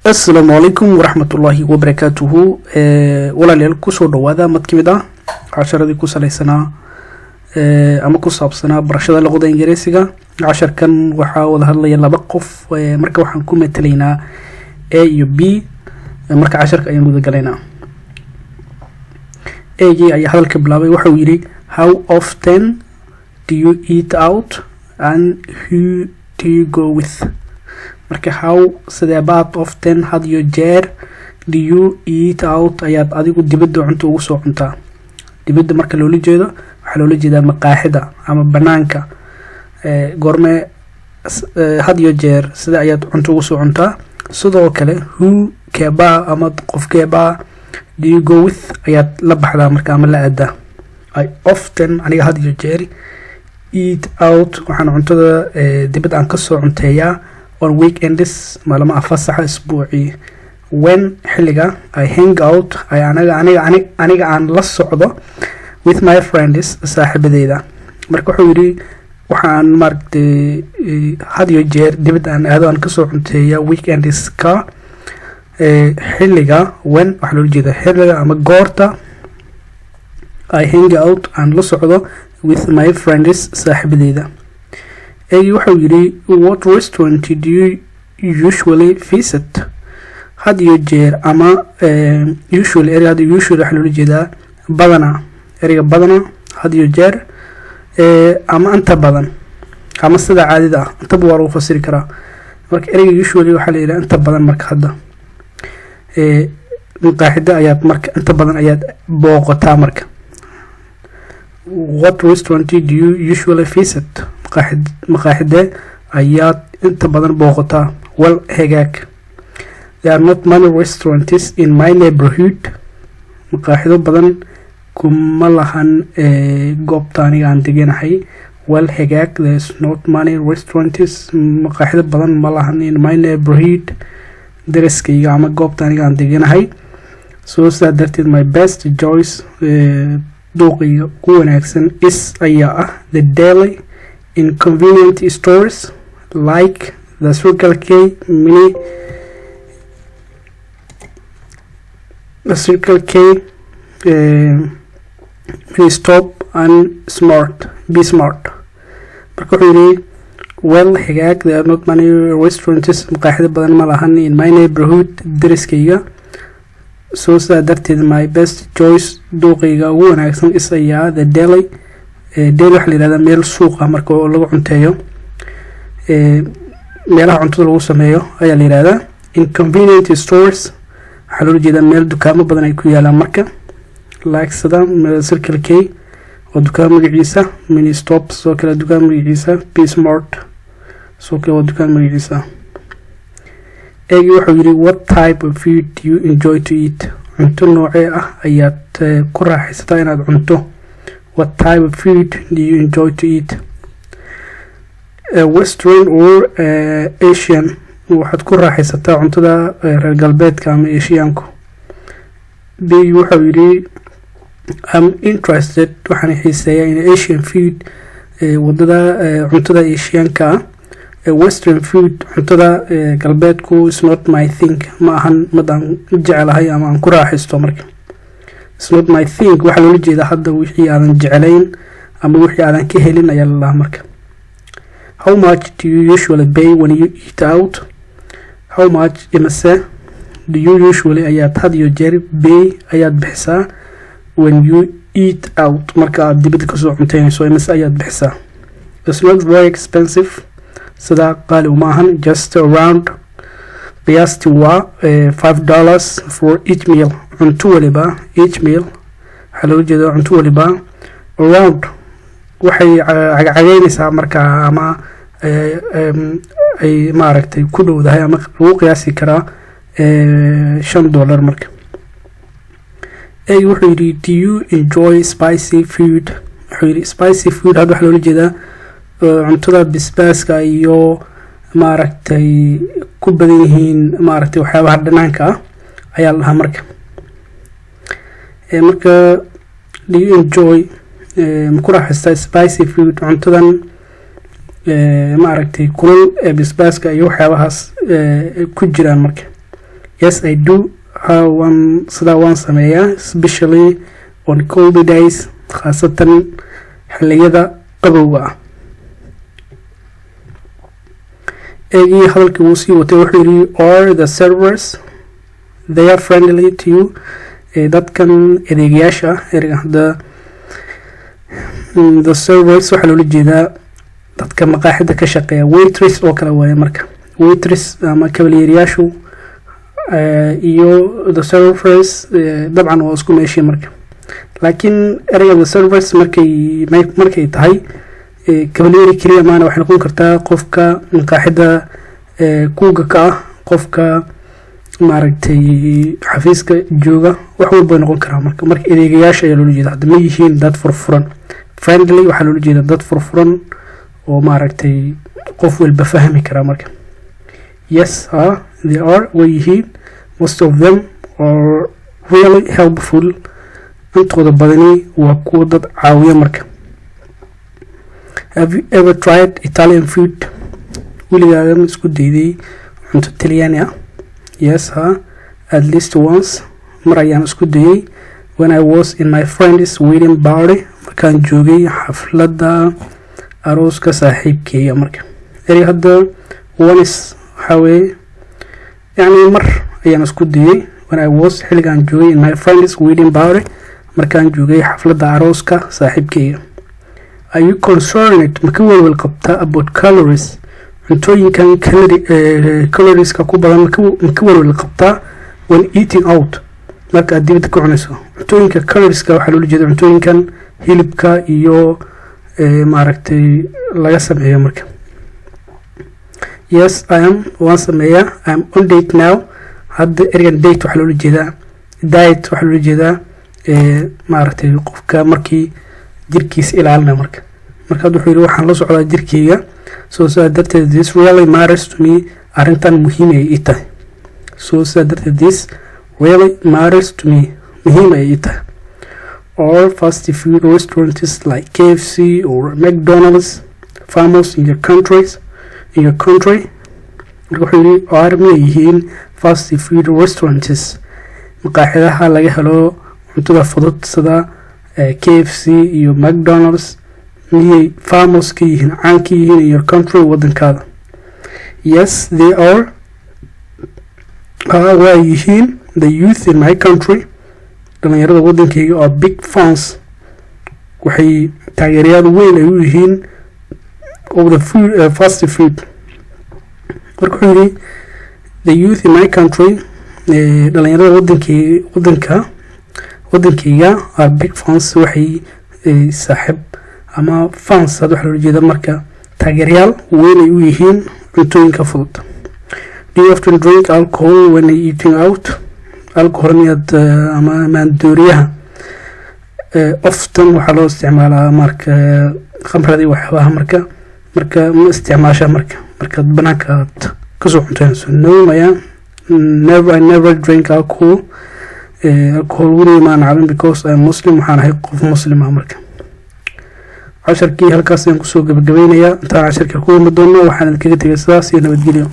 Asalaamu calaykum waraxmatullaahi wabarakaatuhu. Walaalayaal, kusoo dhawaada mid ka mid ah casharadii ku saleysanaa ama ku saabsanaa barashada luqada Ingiriisiga. Casharkan waxaa wada hadlaya laba qof. Marka waxaan ku matalaynaa A iyo B. Marka casharka ayaan guda galaynaa. A-gii ayaa hadalka bilaabay. Waxauu yidhi, "How often do you eat out and who do you go with?" Marka how, sideebaad, often, had iyo jeer, do you eat out, ayaad adigu dibadda cunto ugu soo cuntaa? Dibadda marka loola jeedo, waxaa loola jeedaa maqaaxida ama banaanka. Goorme, had iyo jeer, sida ayaad cunto ugu soo cuntaa? Sidoo kale, who, keebaa ama qof keebaa, do you go with, ayaad la baxdaa marka ama la aadaa? I often, aniga had iyo jeer, eat out, waxaan cuntada dibadda aan kasoo cunteeyaa, on weekends, maalmaha fasaxa isbuucii, when, xilliga, I hang out, ay aniga aan la socdo, with my friends, saaxiibadeyda. Marka wuxuu yidhi, waxaan maaragtay had iyo jeer dibadda aan aado, aan kasoo cunteeya weekendska, xilliga, when waxaa loola jeeda xilliga ama goorta, I hang out, aan la socdo, with my friends, saaxiibadeyda. A-gii wuxuu yidhi, "What restaurant do you usually visit?" Had iyo jeer ama usually, ereyga hadda usually waxaa loola jeedaa badana. Ereyga badana, had iyo jeer ama inta badan ama sida caadida ah, intaba waa lagu fasiri karaa. Marka ereyga usually waxaa la yidhaha inta badan. Marka hadda maqaaxida ayaad marka inta badan ayaad booqataa. Marka, what restaurant do you usually visit? Maqaaxide ayaad inta badan booqataa? Well, hagaag, there are not many restaurants in my neighborhood, maqaaxido badan kuma lahan goobta aniga aan deganahay. Well, hagaag, there is not many restaurants, maqaaxido badan ma lahan, in my neighborhood, dariskayga ama goobta aniga aan deganahay. So sidaa darteed, my best choice, dooqayga ugu wanaagsan, is, ayaa ah, the deli in convenient stores like the Circle K mini, the Circle K Mini Stop and Smart Be Smart. Marka wuxuu yidhi, well, hagaag, there are not many restaurants, maqaaxido badan ma lahan, in my neighborhood, dariskayga. So sidaa darteed, my best choice, dooqayga ugu wanaagsan, is, ayaa, the deli. Deli waxaa la yihahdaa meel suuq ah marka oo lagu cunteeyo, meelaha cuntada lagu sameeyo ayaa la yihahdaa. In convenient stores waxaa loola jeedaa meel dukaamo badan ay ku yaalaan. Marka like sida Circle K oo dukaan magaciisa, Mini Stop sidoo kale dukaan magaciisa, Be Smart sidoo kale waa dukaan magaciisa. A-gii wuxuu yidhi, "What type of food do you enjoy to eat?" Cunto noocee ah ayaad ku raaxaysataa inaad cunto? What type of food do you enjoy to eat? Western or Asian? Waxaad ku raaxaysataa cuntada reer galbeedka ama Asianku? B wuxuu yidhi, I'm interested, waxaan xiiseeyaa, in Asian food, wadada cuntada Asianka ah. Western food, cuntada galbeedku, is not my thing, ma ahan mid aan jecelahay ama aan ku raaxaysto. Marka it's not my thing waxaa loola jeedaa hadda wixii aadan jeclayn ama wixii aadan ka helin ayaa la lahaa. Marka, how much do you usually pay when you eat out? How much, imise, do you usually, ayaad had iyo jeer, pay, ayaad bixisaa, when you eat out, marka aad dibadda kasoo cunteynayso, imise ayaad bixisaa? It's not very expensive, sidaa qaali uma ahan, just around, qiyaastii waa, $5 for each meal, cunto waliba. Each meal waxaa looga jeedaa cunto waliba. Around waxay cagcageynaysaa markaa ama ay maaragtay ku dhowdahay ama lagu qiyaasi karaa $5. Marka A wuxuu yidhi, "Do you enjoy spicy food?" Wuxuu yidhi, spicy food hadda waxaa loola jeedaa cuntada bisbaaska iyo maaragtay ku badan yihiin, maaragtay waxyaabaha dhanaanka ah ayaa la dhahaa. Marka do you enjoy, ma ku raaxaystaa, spicy food, cuntadan maaragtay kulul ee bisbaaska iyo waxyaabahaas ku jiraan? Marka Yes, I do. Ha, waan sidaa waan sameeyaa, especially on cold days, khaasatan xilliyada qabowga ah. Eegii hadalkii wuu sii watay, wuxuu yidhi, "Are the servers, they are friendly to you?" Dadkan adeegayaasha ah, ereygan hadda the servers waxaa loola jeedaa dadka maqaaxida ka shaqeeya, waitress oo kale waaye. Marka waitress ama kabalyeeriyaashu iyo the servers dabcan waa isku meeshii marka, laakiin ereyga the servers markay tahay kabalyeeri keliya maana, waxay noqon kartaa qofka maqaaxida kuuga ka ah, qofka maaragtay xafiiska jooga, wax walba way noqon karaa. Marka adeegayaasha ayaa loola jeeda hadda, ma yihiin dad furfuran? Friendly waxaa loola jeeda dad furfuran oo maaragtay qof walba fahmi karaa. Marka yes, ha, they are, way yihiin. Most of them are really helpful, intooda badani waa kuwa dad caawiya. Marka have you ever tried Italian food? Weligaaga ma isku dayday cunto Talyaani ah? Yes, ha, at least once, mar ayaan isku dayay, when I was in my friend's wedding party, markaan joogay xafladda arooska saaxiibkeeya. Marka erey hadda once waxaa weeye yacni mar ayaan isku dayay, when I was, xilligaan joogay, in my friend's wedding party, markaan joogay xafladda arooska saaxiibkeyga. Are you concerned, ma ka welwel qabtaa, about calories, cuntooyinkan calorieska ku badan ma ka welwel qabtaa, when eating out, marka aad dibadda ka cunayso? Cuntooyinka calorieska waxaa loola jeeda cuntooyinkan hilibka iyo maaragtay laga sameeyo. Marka yes, I am, waan sameeyaa. I am on diet now. Hadda ereygan diet waxaa loola jeedaa, diet waxaa loola jeedaa maaragtay qofka markii jirkiisa ilaalinaya. Marka hadda wuxuu yidhi, waxaan la socdaa jirkeyga, so sidaa darteed this really matters to me, arrintan muhiim ay ii tahay. So sidaa darteed this really matters to me, muhiim ay ii tahay. Are fast food restaurants like KFC or McDonald's famous in your country? Marka wuxuu yidhi, are, miyay yihiin, fast food restaurants, maqaaxidaha laga helo cuntada fudud sida KFC iyo McDonald's, miyay famous ka yihiin, caan ka yihiin, in your country, wadankaada? Yes, they are, waa yihiin. The youth in my country, dhalinyarada wadankayga, are big fans, waxay taageerayaal weyn ay u yihiin, of the food, fast food. Marka wuxuu yidhi, the youth in my country, dhalinyarada wadankay wadanka wadankayga, are big fans, waxay saaxiib ama fans had waxaa loola jeeda marka taageerayaal weyn ay u yihiin cuntooyinka fudud. Do you often drink alcohol when eating out? Alcohol miyaad ama maandooriyaha, often waxaa loo isticmaalaa marka khamradii waxyaabaha. Marka ma isticmaasha marka markaad banaanka aad kasoo cunteynayso? No, maya, never, I never drink alcohol, alcohol weligay maan cabin, because I'm Muslim, waxaan ahay qof Muslim ah. Marka casharkii halkaas ayaan kusoo gabagabeynayaa. Intaan casharka ku wama doono, waxaan idinkaga tegay sidaas iyo nabadgelyo.